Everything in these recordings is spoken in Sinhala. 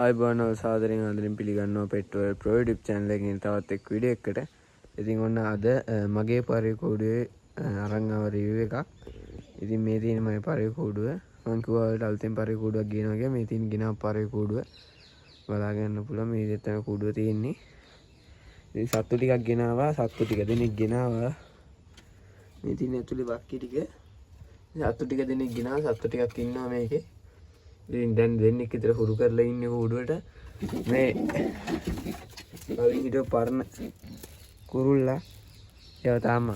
ආයුබෝවන් සාදරයෙන් ආදරෙන් පිළිගන්නවා Pet World Pro YouTube channel එකකින් තවත් එක් වීඩියෝ එකකට. ඉතින් ඔන්න අද මගේ පරි කූඩුවේ අරන් ආව රිවිව් එකක්. ඉතින් මේ තියෙන මගේ පරි කූඩුව. මං කිව්වා ඔයාලට අලුතෙන් පරි කූඩුවක් ගේනවා කියලා. මේ තියෙන ගෙනාව පරි කූඩුව. බලා ගන්න පුළුවන් මේ විදිහට තමයි කූඩුව තියෙන්නේ. ඉතින් සත්තු ටිකක් ගෙනාවා. සත්තු ටික දෙනෙක් ගෙනාවා. මේ තියෙන ඇතුලේ බක්කි ටික. සත්තු ටික දෙනෙක් ගෙනාවා. සත්තු ටිකක් ඉන්නවා මේකේ. ඉතින් දැන් දෙන්නෙක් විතර හුරු කරලා ඉන්නේ කූඩුවට. මේ කලින් හිටව පරණ කුරුල්ලා ඒවා තාම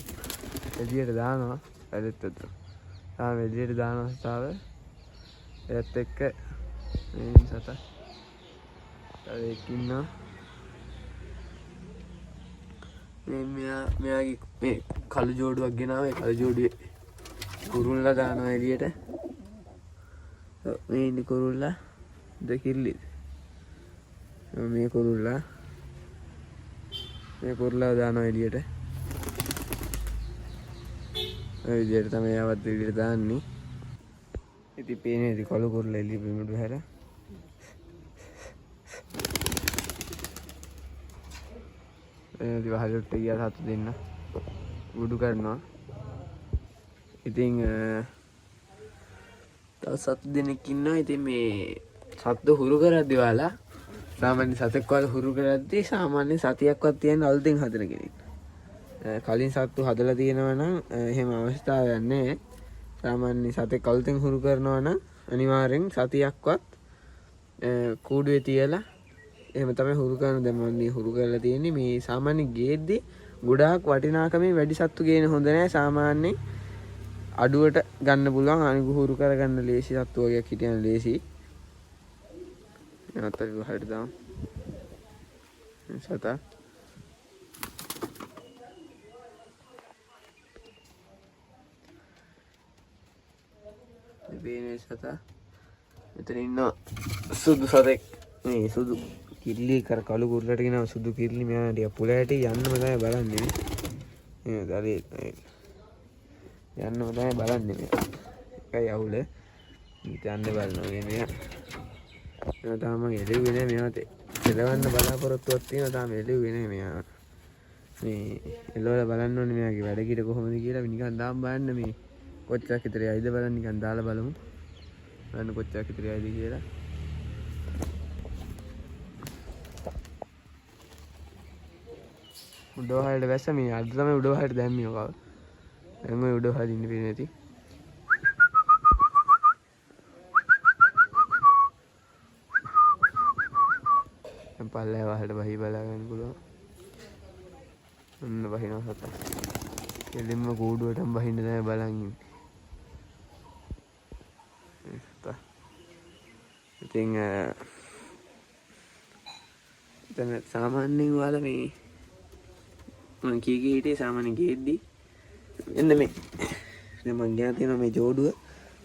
එළියට දානවා. ඇලෙත් උතර. තාම එළියට දානවා සතාව. එයත් එක්ක මේ සතා තව එක් ඉන්නවා. මේ මෙයාගේ මේ කළු ජෝඩුවක් ගෙනාවා. ඒ කළු ජෝඩුවේ කුරුල්ලා දානවා එළියට. මේ ඉන්නේ කුරුල්ලා ද කිරිලිද? මේ කුරුල්ලා මේ කුරුල්ලා දානවා එළියට. ඔය විදියට තමයි ආවත් එළියට දාන්නේ. ඉතින් පේන්නේ ඉතින් කළු කුරුල්ලා එළිය බිමට බහැලා. ඒ ඉතින් වහලුට්ට ගියා සතු දෙන්න. උඩු කරනවා. ඉතින් තව සතු දෙනෙක් ඉන්නවා. ඉතින් මේ සත්තු හුරු කරද්දි ඔයාලා සාමාන්‍ය සතෙක් ඔයාලා හුරු කරද්දි සාමාන්‍ය සතියක්වත් තියන්න අලුතෙන් හදන කෙනෙක්. කලින් සත්තු හදලා තියෙනවා නම් එහෙම අවස්ථාවක් නෑ. සාමාන්‍ය සතෙක් අලුතෙන් හුරු කරනවා නම් අනිවාර්යෙන් සතියක්වත් කූඩුවේ තියලා එහෙම තමයි හුරු කරන්නේ. දැන් මම මේ හුරු කරලා තියෙන්නේ මේ සාමාන්‍ය ගේද්දි ගොඩාක් වටිනාකමින් වැඩි සත්තු ගේන හොඳ නෑ. සාමාන්‍යයෙන් අඩුවට ගන්න පුළුවන්. අනික හුරු කරගන්න ලේසි සත්තු වගේක් හිටියන ලේසි. එනත් අපි වහලට දාමු. සතා මේ සතා මෙතන ඉන්නවා සුදු සතෙක්. මේ සුදු කිරිලි කර කළු කුරුල්ලට කියනවා සුදු කිරිලි. මෙයා ටික පුල ඇටි යන්නම තමයි බලන්නේ. මේ දරේ යන්නම තමයි බලන්නේ මෙයා. එකයි අවුල. ඉතින් යන්න බලනවා මේ මෙයා. මෙයා තාම මං එළෙව්වේ නෑ. මෙයාට එලවන්න බලාපොරොත්තුවක් තියෙනවා. තාම එළෙව්වේ නෑ මෙයා. මේ එලවලා බලන්න ඕනේ මෙයාගේ වැඩ කිර කොහොමද කියලා. අපි නිකන් දාන්න බලන්න මේ කොච්චරක් විතර යයිද බලන්න. නිකන් දාලා බලමු. බලන්න කොච්චරක් විතර යයිද කියලා. උඩ වහලට වැස්ස මේ අද තමයි උඩ වහලට දැම්මේ ඔකව. දැන් ඔය උඩ වහල ඉන්න පේන්නේ නැති. දැන් පල්ලෑ වහලට බහි බලා ගන්න පුළුවන්. ඔන්න බහිනවා සතා. එළින්ම කූඩුවටම බහින්න තමයි බලන් ඉන්නේ. සතා. ඉතින් එතන සාමාන්‍යයෙන් ඔයාලා මේ මං කී කී හිටියේ සාමාන්‍යයෙන් ගේද්දි එන්න මේ දැන් මං ගෙන තියෙනවා මේ ජෝඩුව.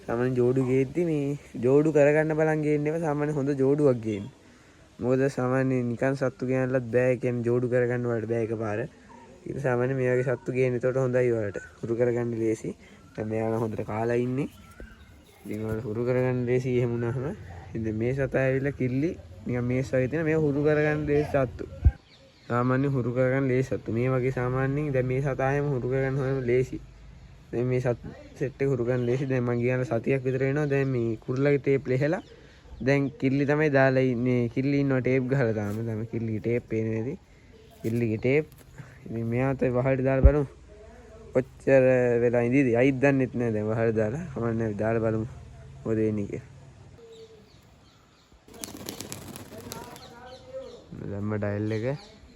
සාමාන්‍ය ජෝඩු ගේද්දි මේ ජෝඩු කරගන්න බලන් ගේන්න එපා. සාමාන්‍ය හොඳ ජෝඩුවක් ගේන්න. මොකද සාමාන්‍ය නිකන් සත්තු ගෙනල්ලත් බෑ. ඒ කියන්නේ ජෝඩු කරගන්න ඔයාලට බෑ එකපාර. ඉතින් සාමාන්‍ය මේ වගේ සත්තු ගේන්න එතකොට හොඳයි ඔයාලට. හුරු කරගන්න ලේසි. දැන් මෙයාලා හොඳට කාලා ඉන්නේ. ඉතින් ඔයාලට හුරු කරගන්න ලේසි එහෙම වුණාම. ඉතින් මේ සතා ඇවිල්ලා කිල්ලි නිකන් මේස් වගේ තියෙන මේ හුරු කරගන්න ලේසි සත්තු. සාමාන්‍ය හුරු කරගන්න ලේසි සත්තු. මේ වගේ සාමාන්‍යයෙන් දැන් මේ සතා හැම හුරු කරගන්න හොඳම ලේසි. දැන් මේ සත් සෙට් එක හුරු කරගන්න ලේසි. දැන් මං කියන සතියක් විතර වෙනවා. දැන් මේ කුරුල්ලගේ ටේප් ලෙහලා දැන් කිල්ලි තමයි දාලා ඉන්නේ. කිල්ලි ඉන්නවා ටේප් ගහලා තාම. දැන් කිල්ලිගේ ටේප් පේන්නේ නැති. කිල්ලිගේ ටේප්. ඉතින් මෙයාත් ඔය වහලට දාලා බලමු. කොච්චර වෙලා ඉඳීද? අයිත් දන්නෙත් නෑ දැන් වහලට දාලා. කමක් නෑ අපි දාලා බලමු. මොකද වෙන්නේ කියලා. දැම්ම ඩයල් එක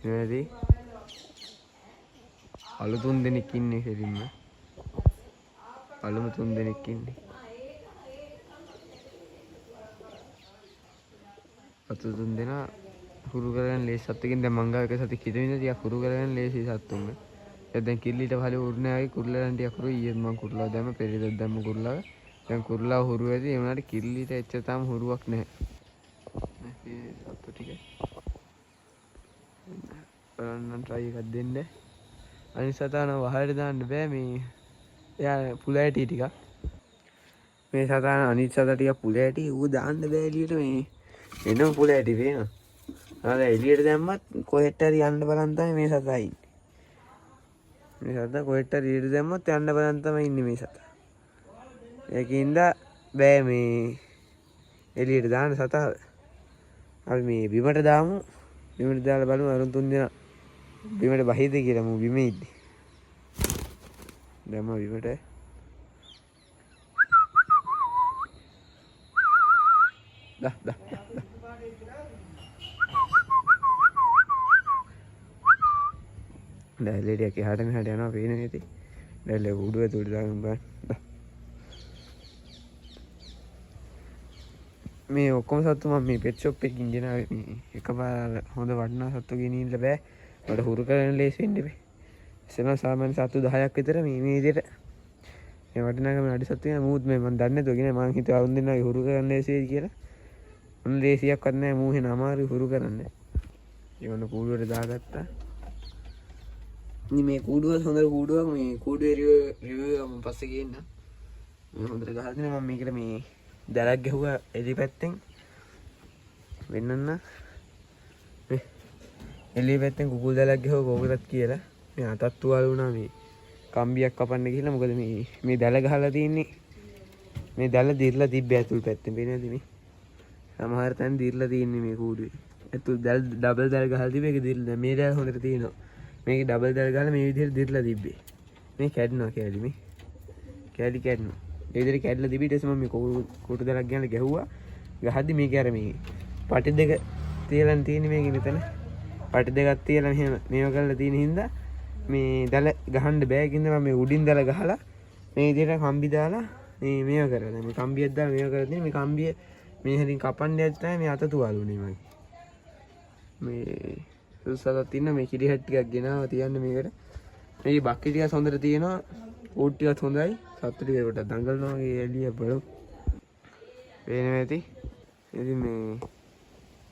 නෙවෙයි. අලු තුන් දෙනෙක් ඉන්නේ කෙලින්ම. අලුම තුන් දෙනෙක් ඉන්නේ. අතු තුන් දෙනා හුරු කරගන්න ලේසි සත්තුකින්. දැන් මං ගාව එක සතෙක් හිටගෙන ඉඳලා ටිකක් හුරු කරගන්න ලේසි සත්තුන්ම. දැන් කිරිලිට වහලේ හුරු නෑ වගේ කුරුල්ලන් ටිකක් හුරු. ඊයේත් මං කුරුල්ලා දැම්ම, පෙරේදත් දැම්ම කුරුල්ලාව. දැන් කුරුල්ලා හුරු ඇති. ඒ වුණාට කිරිලිට එච්චර තාම හුරුවක් නැහැ. මේ සත්තු ටික බලන්න try එකක් දෙන්න. අනිත් සතා නම් වහලට දාන්න බෑ මේ. එයා පුල ඇටි ටිකක්. මේ සතා නම් අනිත් සතා ටිකක් පුල ඇටි. ඌ දාන්න බෑ එළියට මේ. එනම පුල ඇටි පේනවා. ආ දැන් එළියට දැම්මත් කොහෙට හරි යන්න බලන් තමයි මේ සතා ඉන්නේ. මේ සතා කොහෙට හරි එළියට දැම්මත් යන්න බලන් තමයි ඉන්නේ මේ සතා. ඒකින්ද බෑ මේ එළියට දාන්න සතාව. අපි මේ බිමට දාමු. බිමට දාලා බලමු අරුන් තුන් දෙනා බිමට බහිද කියලා මූ බිමේ ඉද්දි. දැම්මා බිමට. දා දා දා. දැන් ටිකක් එහාට මෙහාට යනවා පේන්නේ නැති. දැන් ලේ උඩු ඇතුළට දාගෙන බලන්න. දා. මේ ඔක්කොම සත්තු මම මේ පෙට් ෂොප් එකකින් ගෙනාවේ. මේ එකපාර හොඳ වටිනා සත්තු ගෙනින්න බෑ. මට හුරු කරන්න ලේසි වෙන්න එපේ. ඉස්සෙල්ලා සාමාන්‍ය සත්තු 10ක් විතර මේ මේ විදිහට මේ වටිනාකම අඩි සත්තු ගෙන මූත් මේ මං දන්නේ නැතුව ගෙන මං හිතුවා අරුන් දෙන්නාගේ හුරු කරන්න ලේසි වෙයි කියලා. ඔන්න ලේසියක්වත් නෑ මූ වෙන අමාරුයි හුරු කරන්න. ඒ ඔන්න කූඩුවට දාගත්තා. ඉතින් මේ කූඩුව හොඳ කූඩුවක්. මේ කූඩුවේ රිවිව් එක මම පස්සේ ගේන්නම්. මේ හොඳට ගහලා දෙනවා. මම මේකට මේ දැලක් ගැහුවා එලි පැත්තෙන් වෙන්නන්න. මේ එලි පැත්තෙන් කුකුල් දැලක් ගැහුවා කෝකටත් කියලා. මේ අතත් තුවාල වුණා මේ කම්බියක් කපන්න ගිහලා. මොකද මේ මේ දැල ගහලා තියෙන්නේ මේ දැල දිර්ලා තිබ්බේ ඇතුල් පැත්තෙන්. පේනවද මේ සමහර තැන් දිර්ලා තියෙන්නේ මේ කූඩුවේ ඇතුල් දැල් ඩබල් දැල් ගහලා තිබ්බේ. ඒක දිර්ලා මේ දැල් හොඳට තියෙනවා. මේක ඩබල් දැල් ගහලා මේ විදිහට දිර්ලා තිබ්බේ. මේ කැඩෙනවා කෑලි. මේ කෑලි කැඩෙනවා. ඒ විදිහට කැඩලා තිබ්බේ. ඊට පස්සේ මම මේ කොටු දැලක් ගෙනල්ලා ගැහුවා. ගහද්දි මේක අර මේ පටි දෙක තියලා තියෙන්නේ මේකේ මෙතන. පටි දෙකක් තියලා මෙහෙම මේව කරලා තියෙන හින්දා මේ දැල ගහන්න බෑ. ඒකින්ද මම මේ උඩින් දැල ගහලා මේ විදිහට කම්බි දාලා මේ මේව කරලා දැන් මේ කම්බියක් දාලා මේව කරලා තියෙන මේ කම්බිය මේ හැදින් කපන්න යද්දි තමයි මේ අත තුවාල වුණේ මගේ. මේ සුසලක් තියෙන මේ කිරි හැට් ටිකක් ගෙනාවා තියන්න මේකට. මේකේ බක්කි ටිකක් හොඳට තියෙනවා. ඌට් ටිකත් හොඳයි. සත්තු ටික පොඩ්ඩක් දඟලනවා වගේ එළිය බලමු. පේනවා ඇති. ඉතින් මේ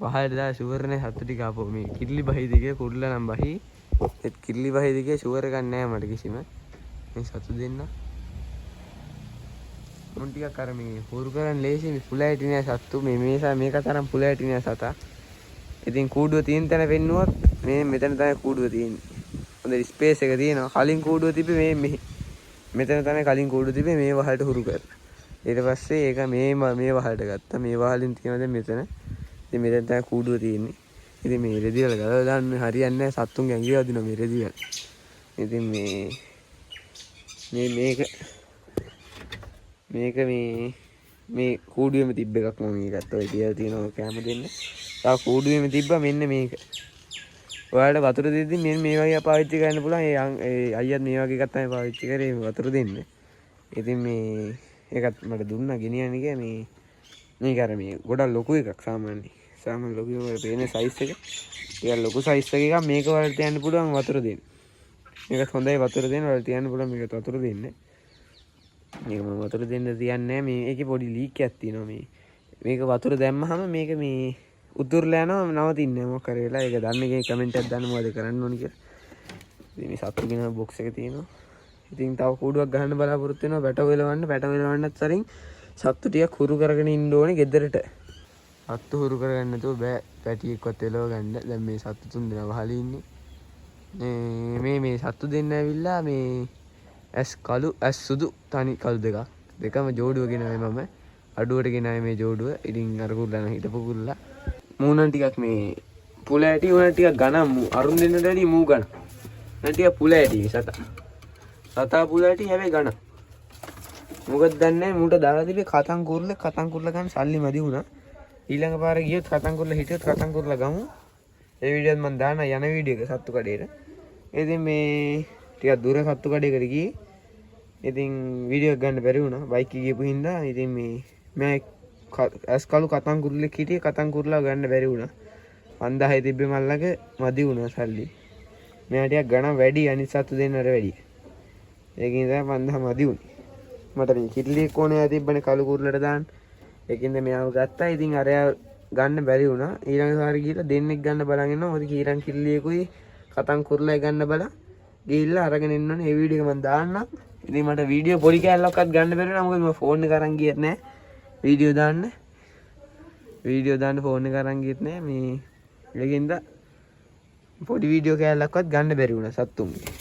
වහලට දාලා ෂුවර් නේ සත්තු ටික ආපහු මේ කිරිලි බහි දිගේ කුරුල්ලා නම් බහි. ඒත් කිරිලි බහි දිගේ ෂුවර් එකක් නෑ මට කිසිම. මේ සතු දෙන්න. මුන් ටිකක් අර මේ හුරු කරන් ලේසි මේ ෆුල් ඇටි නෑ සත්තු. මේ මේසා මේක තරම් ෆුල් ඇටි නෑ සතා. ඉතින් කූඩුව තියෙන තැන පෙන්නුවොත් මේ මෙතන තමයි කූඩුව තියෙන්නේ. හොඳ ස්පේස් එක තියෙනවා. කලින් කූඩුව තිබ්බේ මේ මෙහි. මෙතන තමයි කලින් කූඩුව තිබ්බේ මේ වහලට හුරු කරලා. ඊට පස්සේ ඒක මේ මේ වහලට ගත්තා. මේ වහලින් තියෙනවා දැන් මෙතන. ඉතින් මෙතන තමයි කූඩුව තියෙන්නේ. ඉතින් මේ රෙදි වල ගලවලා දාන්න හරියන්නේ නැහැ. සත්තුන්ගේ ඇඟිලි වදිනවා මේ රෙදි වල. ඉතින් මේ මේ මේක මේක මේ මේ කූඩුවෙම තිබ්බ එකක් මම මේකත් ඔය තියලා තියෙනවා කැම දෙන්න. තව කූඩුවෙම තිබ්බා මෙන්න මේක. ඔයාලට වතුර දෙද්දි මෙන්න මේ වගේ පාවිච්චි කරන්න පුළුවන්. ඒ අයියත් මේ වගේ එකක් තමයි පාවිච්චි කරේ මේ වතුර දෙන්න. ඉතින් මේ ඒකත් මට දුන්නා ගෙනියන්න ගියා. මේ මේක අර මේ ගොඩක් ලොකු එකක් සාමාන්‍යයෙන්. සාමාන්‍ය ලොකු එකක් පේන සයිස් එක. ටිකක් ලොකු සයිස් එකක් මේක ඔයාලට තියන්න පුළුවන් වතුර දෙන්න. මේකත් හොඳයි වතුර දෙන්න. ඔයාලට තියන්න පුළුවන් මේකත් වතුර දෙන්න. මේක මම වතුර දෙන්න තියන්නේ නෑ. මේ ඒකේ පොඩි ලීක් එකක් තියෙනවා මේ. මේක වතුර දැම්මහම මේක මේ උතුරලා යනවා නවතින්නේ නෑ මොකක් හරි වෙලා. ඒක දන්නේ කෙනෙක් කමෙන්ට් එකක් දාන්න මොකද කරන්න ඕනි කියලා. ඉතින් මේ සත්තු ගෙන බොක්ස් එක තියෙනවා. ඉතින් තව කූඩුවක් ගහන්න බලාපොරොත්තු වෙනවා පැටව එලවන්න. පැටව එලවන්නත් සරින් සත්තු ටිකක් හුරු කරගෙන ඉන්න ඕනේ ගෙදරට. සත්තු හුරු කරගන්න නැතුව බෑ පැටියෙක්වත් එලව ගන්න. දැන් මේ සත්තු තුන් දෙනා වහලේ ඉන්නේ. මේ මේ සත්තු දෙන්න ඇවිල්ලා මේ ඇස් කළු ඇස් සුදු තනි කළු දෙකක්. දෙකම ජෝඩුව ගෙනාවේ මම. අඩුවට ගෙනාවේ මේ ජෝඩුව. ඉතින් අර කුරුල්ලා නම් හිටපු කුරුල්ලා. මූ නම් ටිකක් මේ පුල ඇටි උනා ටිකක් ගණන් මූ. අරුන් දෙන්නට වැඩිය මූ ගණන්. නම් ටිකක් පුල ඇටි සතා. සතා පුල ඇටි හැබැයි ගණන්. මොකද දන්නේ නැහැ මූට දාලා තිබ්බේ කතන් කුරුල්ල. කතන් කුරුල්ල ගන්න සල්ලි මදි වුණා. ඊළඟ පාර ගියොත් කතන් කුරුල්ල හිටියොත් කතන් කුරුල්ල ගමු. ඒ වීඩියෝත් මං දාන්න යන වීඩියෝ එක සත්තු කඩේට. ඉතින් මේ ටිකක් දුර සත්තු කඩේකට ගියේ. ඉතින් වීඩියෝ එක ගන්න බැරි වුණා බයික් එකේ ගියපු හින්දා. ඉතින් මේ මෑ ඇස් කළු කතන් කුරුල්ලෙක් හිටියේ. කතන් කුරුල්ලා ගන්න බැරි වුණා. 5000 තිබ්බේ මල් ළඟ මදි වුණා සල්ලි. මෙයා ටිකක් ගණන් වැඩි අනිත් සත්තු දෙන්නට වැඩි. ඒකින් තමයි 5000 මදි වුණේ. මට මේ කිරිලියෙක් ඕනේ තිබ්බනේ කළු කුරුල්ලට දාන්න. ඒකින්ද මෙයාව ගත්තා. ඉතින් අරයා ගන්න බැරි වුණා. ඊළඟ සාරේ ගිහලා දෙන්නෙක් ගන්න බලන් ඉන්නවා. මොකද කීරන් කිරිලියෙකුයි කතන් කුරුල්ලයි ගන්න බලන් ගිහිල්ලා අරගෙන එන්න ඕනේ. ඒ වීඩියෝ එක මම දාන්නම්. ඉතින් මට වීඩියෝ පොඩි කෑල්ලක්වත් ගන්න බැරි වුණා. මොකද මම ෆෝන් එක අරන් ගියෙත් නෑ වීඩියෝ දාන්න. වීඩියෝ දාන්න ෆෝන් එක අරන් ගියෙත් නෑ. මේ ඒකින්ද පොඩි වීඩියෝ කෑල්ලක්වත් ගන්න බැරි වුණා සත්තුන්ගේ.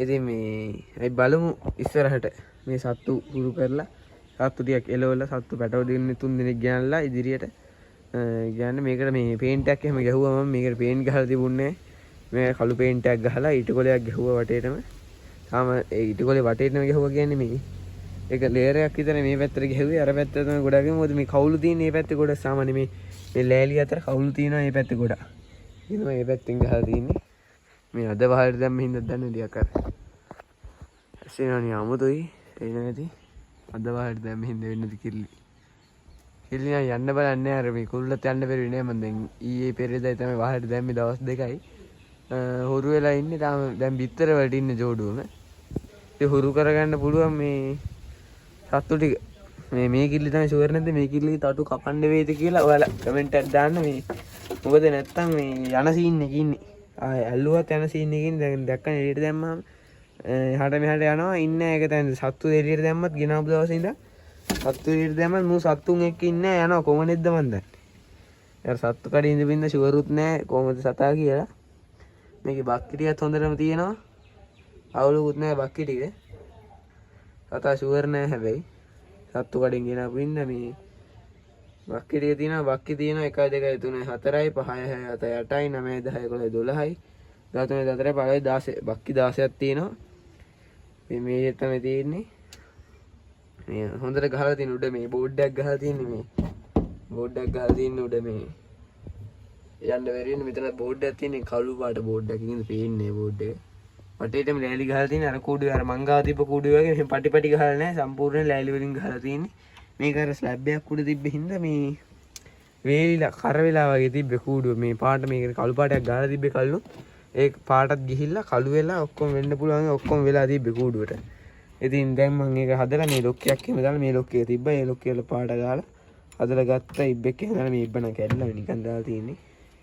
ඉතින් මේ අපි බලමු ඉස්සරහට මේ සත්තු හුරු කරලා සත්තු ටිකක් එලවලා සත්තු පැටව දෙන්නේ තුන් දෙනෙක් ගෙනල්ලා ඉදිරියට කියන්නේ මේකට මේ පේන්ට් එකක් එහෙම ගැහුවා. මම මේකට පේන්ට් ගහලා තිබුණේ නෑ. මේ කළු පේන්ට් එකක් ගහලා ඊටකොලයක් ගැහුවා වටේටම. තාම ඒ ඊටකොලේ වටේටම ගැහුවා කියන්නේ මේ ඒක ලේයර් එකක් විතර මේ පැත්තට ගැහුවේ. අර පැත්තට තමයි ගොඩක් ගැහුවේ. මොකද මේ කවුළු තියෙන මේ පැත්තේ ගොඩක් සාමාන්‍ය මේ මේ ලෑලි අතර කවුළු තියෙනවා මේ පැත්තේ ගොඩක්. ඉතින් මේ පැත්තෙන් ගහලා තියෙන්නේ. මේ අද වහලට දැම්ම හින්දා දන්නේ ටිකක් අර ඇසෙනවනේ අමුතුයි එනවා ඇති. අද වහලට දැම්ම හින්දා වෙන්නද කිර්ලි. කිර්ලි නම් යන්න බලන්නේ අර මේ කුරුල්ලත් යන්න බැරි නෑ. මං දැන් ඊයේ පෙරේදා තමයි වහලට දැම්මේ දවස් දෙකයි. හුරු වෙලා ඉන්නේ තාම. දැන් බිත්තර වලට ඉන්නේ ජෝඩුවම. ඉතින් හුරු කරගන්න පුළුවන් මේ සත්තු ටික. මේ මේ කිල්ලි තමයි ෂුවර් නැද්ද මේ කිල්ලි තටු කපන්න වේද කියලා ඔයාලා කමෙන්ට් එකක් දාන්න මේ. මොකද නැත්තම් මේ යන සීන් එකේ ඉන්නේ. ආය ඇල්ලුවත් යන සීන් එකේ ඉන්නේ. දැන් දැක්කනේ එළියට දැම්මහම එහාට මෙහාට යනවා ඉන්නේ. ඒක තැන සත්තු එළියට දැම්මත් ගෙනාවු දවසේ ඉඳන් සත්තු එළියට දැම්මත් මූ සත්තුන් එක්ක ඉන්නේ යනවා. කොහොමද මන් දන්නේ. අර සත්තු කඩේ ඉඳපින්ද ෂුවරුත් නෑ කොහොමද සතා කියලා. මේකේ බක්කි ටිකත් හොඳටම තියෙනවා. අවුලකුත් නෑ බක්කි ටික. සතා ෂුවර් නෑ හැබැයි. සත්තු කඩෙන් ගෙනාපු ඉන්න මේ බක්කි ටික තියෙනවා. බක්කි තියෙනවා 1 2 3 4 5 6 7 8 9 10 11 12 13 14 15 16 බක්කි 16ක් තියෙනවා. මේ මේ තමයි තියෙන්නේ. මේ හොඳට ගහලා තියෙන උඩ මේ බෝඩ් එකක් ගහලා තියෙන්නේ. මේ බෝඩ් එකක් ගහලා තියෙන උඩ මේ යන්න බැරි වෙන මෙතන බෝඩ් එකක් තියෙන්නේ. කළු පාට බෝඩ් එකක් ඉතින් පේන්නේ බෝඩ් එක. වටේටම ලෑලි ගහලා තියෙන අර කූඩුවේ අර මං ගාව තිබ්බ කූඩුවේ වගේ මෙහෙම පටි පටි ගහලා නැහැ. සම්පූර්ණ ලෑලි වලින් ගහලා තියෙන්නේ. මේක අර ස්ලැබ් එකක් උඩ තිබ්බ හින්දා මේ වේලිලා කර වෙලා වගේ තිබ්බේ කූඩුව. මේ පාට මේකට කළු පාටයක් ගහලා තිබ්බේ කල්ලු. ඒ පාටත් ගිහිල්ලා කළු වෙලා ඔක්කොම වෙන්න පුළුවන් ඔක්කොම වෙලා තිබ්බේ කූඩුවට. ඉතින් දැන් මං ඒක හදලා මේ ලොක් එකක් එහෙම දාලා මේ ලොක් එක තිබ්බා. ඒ ලොක් එක පාට ගාලා හදලා ගත්තා. ඉබ්බෙක් එහෙම දාලා මේ ඉබ්බ නම් කැඩලා නිකන් දාලා තියෙන්නේ.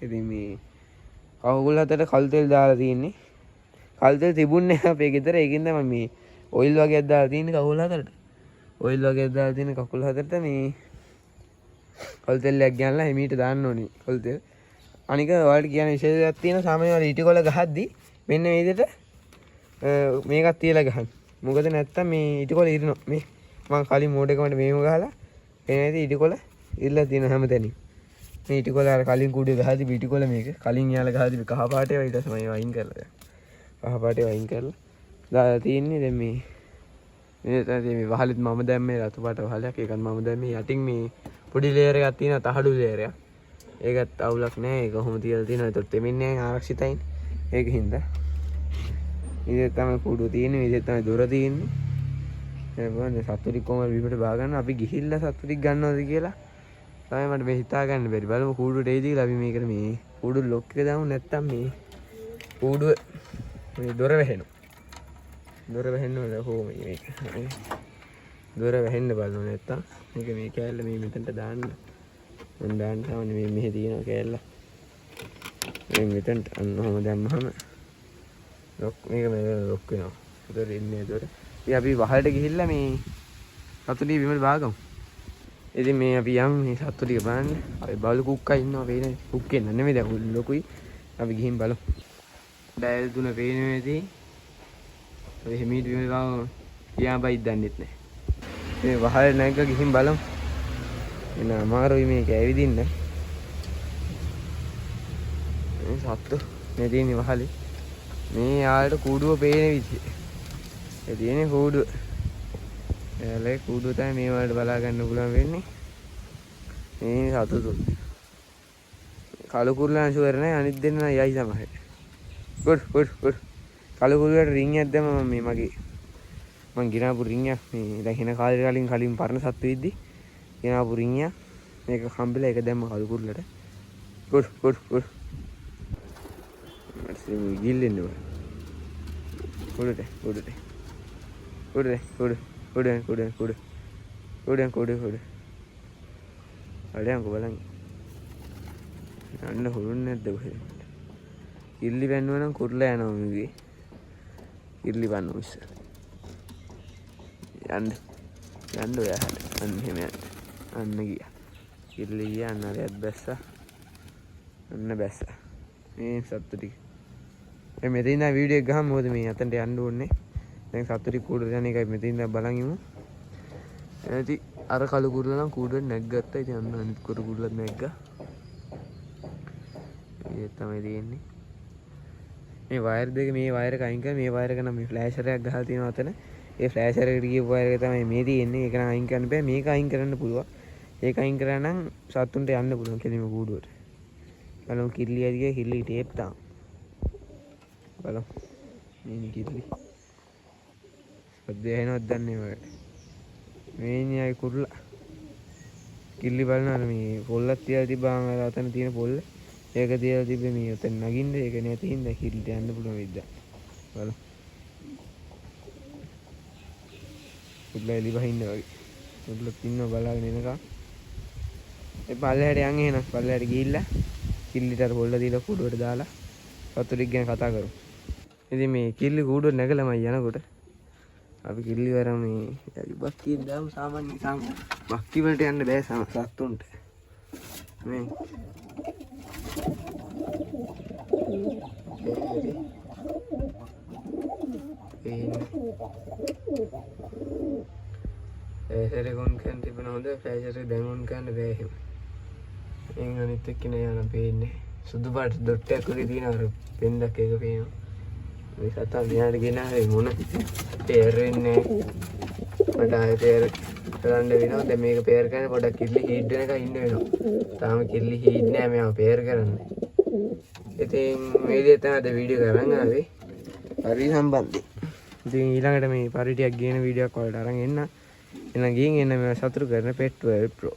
ඉතින් මේ කකුල් හතට කළු තෙල් දාලා තියෙන්නේ. කළු තෙල් තිබුණේ නැහැ අපේ ගෙදර. ඒකෙන් තමයි මේ ඔයිල් වගේක් දාලා තියෙන්නේ කකුල් හතරට. ඔයිල් වගේක් දාලා තියෙන කකුල් හතරට මේ කළු තෙල් එකක් ගෙනල්ලා හිමීට දාන්න ඕනේ කළු තෙල්. අනික ඔයාලට කියන විශේෂ දෙයක් තියෙනවා. සාමාන්‍යයෙන් ඔයාලා ඉටිකොල ගහද්දි මෙන්න මේ විදිහට මේකක් තියලා ගහන්න. මොකද නැත්තම් මේ ඉටිකොල ඉරනවා. මේ මං කලින් මෝඩ එක මට මේව ගහලා එන ඇති ඉටිකොල ඉරලා තියෙන හැමතැනින්. මේ ඉටිකොල අර කලින් කුඩේ ගහලා තිබ්බ ඉටිකොල මේක. කලින් යාලා ගහලා තිබ්බ කහ පාට ඒවා ඊට පස්සේ මම ඒවා අයින් කරලා දැන්. කහ පාට ඒවා අයින් කරලා දාලා තියෙන්නේ. දැන් මේ මේ තමයි මේ වහලෙත් මම දැම්මේ රතු පාට වහලයක්. ඒකත් මම දැම්මේ යටින් මේ පොඩි ලේයර් එකක් තියෙනවා තහඩු ලේයර් එකක්. ඒකත් අවුලක් නෑ. ඒක කොහොම තියලා තියෙනවා. ඒතකොට තෙමින්නේ නෑ ආරක්ෂිතයිනේ. ඒක හින්දා. ඉතින් තමයි කූඩුව තියෙන්නේ. මේ විදිහට තමයි දොර තියෙන්නේ. දැන් බලන්න සත්තු ටික කොහොමද බිමට බා ගන්න. අපි ගිහිල්ලා සත්තු ටික ගන්නවද කියලා තමයි මට මේ හිතා ගන්න බැරි. බලමු කූඩුවට එයිද කියලා. අපි මේකට මේ කූඩුව ලොක් එක දාමු. නැත්තම් මේ කූඩුව මේ දොර වැහෙනවා. දොර වැහෙන්න ඕන කොහොම මේක. දොර වැහෙන්න බලනවා නැත්තම් මේක මේ කෑල්ල මේ මෙතනට දාන්න. මං දාන්න සාමාන්‍ය මේ මෙහෙ තියෙන කෑල්ල. මේ මෙතනට අන්න ඔහොම දැම්මහම ලොක් මේක මේ ලොක් වෙනවා. ඒතර ඉන්නේ ඒතර. ඉතින් අපි වහලට ගිහිල්ලා මේ සත්තු ටික බිමට බාගමු. ඉතින් මේ අපි යන් මේ සත්තු ටික බලන්න. අපි බලු කුක්කා ඉන්නවා පේන්නේ. කුක්කේ නෑ නෙමෙයි දැන් ලොකුයි. අපි ගිහින් බලමු. ඩයල් තුන පේනවා ඇති. අපි හිමීට බිමට බාගමු. කියා බයිත් දන්නෙත් නෑ. මේ වහල නැග්ග ගිහින් බලමු. එන අමාරුයි මේක ඇවිදින්න. මේ සත්තු මේ තියෙන්නේ වහලේ. මේ යාළුවට කූඩුව පේන විදිහ. ඒ තියෙන්නේ කූඩුව. එයාලේ කූඩුව තමයි මේ වලට බලා ගන්න පුළුවන් වෙන්නේ. මේ සතු තුන. කළු කුරුල්ලා ෂුවර් නෑ. අනිත් දෙන්න නම් යයි සමහර. Good good good. කළු කුරුල්ලාට රින් එකක් දැම්ම මම මේ මගේ මං ගෙනාපු රින් එකක් මේ දැන් එන කාලේ කලින් කලින් පරණ සත්තු ඉද්දි ගෙනාපු රින් එකක් මේක හම්බෙලා ඒක දැම්ම කළු කුරුල්ලට. Good good good. මට සිමු ගිල්ලෙන්න බෑ. උඩට උඩට උඩ උඩ උඩ උඩ උඩ උඩ උඩ උඩ අඩයන්කෝ බලන් යන්න හුරුන්නේ නැද්ද කොහෙද? කිල්ලි පැන්නුවා නම් කුරුල්ලා යනවා මිගේ. කිල්ලි පන්නුව ඉස්සර. යන්න යන්න ඔයා හට අන්න එහෙම යන්න. අන්න ගියා. කිරිලි ගියා, අන්න අරයත් බැස්සා. අන්න බැස්සා. මේ සත්තු ටික. මේ මෙතන ඉඳන් වීඩියෝ එක ගහමු, මොකද මේ අතන්ට යන්න ඕනේ. දැන් සත්තු ටික කූඩුවට යන එකයි මෙතන ඉඳන් බලන් ඉමු. එනති අර කළු කුරුල්ලා නම් කූඩුවට නැග්ගත්තා. ඉතින් අන්න අනිත් කුරු කුරුල්ලත් නැග්ගා. ඒ තමයි තියෙන්නේ. මේ වයර් දෙක, මේ වයර් එක අයින් කරලා මේ වයර් එක නම් මේ ෆ්ලෑෂර් එකක් ගහලා තියෙනවා අතන. ඒ ෆ්ලෑෂර් එකට ගියපු වයර් එක තමයි මේ තියෙන්නේ. ඒක නම් අයින් කරන්න බෑ. මේක අයින් කරන්න පුළුවන්. ඒක අයින් කරා නම් සත්තුන්ට යන්න පුළුවන් කෙලින්ම කූඩුවට. බලමු කිරිලි හරි ගියා, කිරිලි ටේප් තාම. බලමු. මේ කිරිලි. සද්ද ඇහෙනවද දන්නේ නැහැ මට. මේ ඉන්නේ ආයි කුරුල්ලා. කිරිලි බලන අර මේ පොල්ලක් තියලා තිබ්බාම අර අතන තියෙන පොල්ල. ඒක තියලා තිබ්බේ මේ ඔතන නගින්න. ඒක නැති හින්දා කිරිලිට යන්න පුළුවන් වෙද්දා. බලමු. කුරුල්ලා එලි බහින්න වගේ. කුරුල්ලත් ඉන්නවා බලාගෙන එනකම්. ඒ පල්ලෙහාට යන් එහෙනම්. පල්ලෙහාට ගිහිල්ලා කිරිලිට අර පොල්ල දීලා කූඩුවට දාලා සත්තු ටික ගැන කතා කරමු. ඉතින් මේ කිරිලි කූඩුවට නැගලාමයි යනකොට අපි කිරිලි වර මේ බක්කියෙන් දාමු. සාමාන්‍ය බක්කි වලට යන්න බෑ සත්තුන්ට. මේ ෆ්ලෑෂර් එක ඔන් කරන්න තිබුණ හොඳ ෆ්ලෑෂර් එක දැන් ඔන් කරන්න බෑ එහෙම. එන් අනිත් එක්කෙනා යන පේන්නේ. සුදු පාට ඩොට් එකක් වගේ තියෙන අර පෙන්දක් එක පේනවා. මේ සතා මෙහාට ගෙනාවේ මොන තේරෙන්නේ මට ආයෙ පේර කරන්න වෙනවා. දැන් මේක පේර කරන්න පොඩක් කිරිලි හීට් වෙනකන් ඉන්න වෙනවා. තාම කිරිලි හීට් නෑ මෙයාව පේර කරන්න. ඉතින් මේ විදිහට තමයි අද වීඩියෝ කරන් ආවේ පරි සම්බන්ධයෙන්. ඉතින් ඊළඟට මේ පරි ටිකක් ගේන වීඩියෝ එකක් ඔයාලට අරන් එන්න. එහෙනම් ගිහින් එන්න මේවා සතුටු කරන පෙට් වර්ල්ඩ් ප්‍රෝ.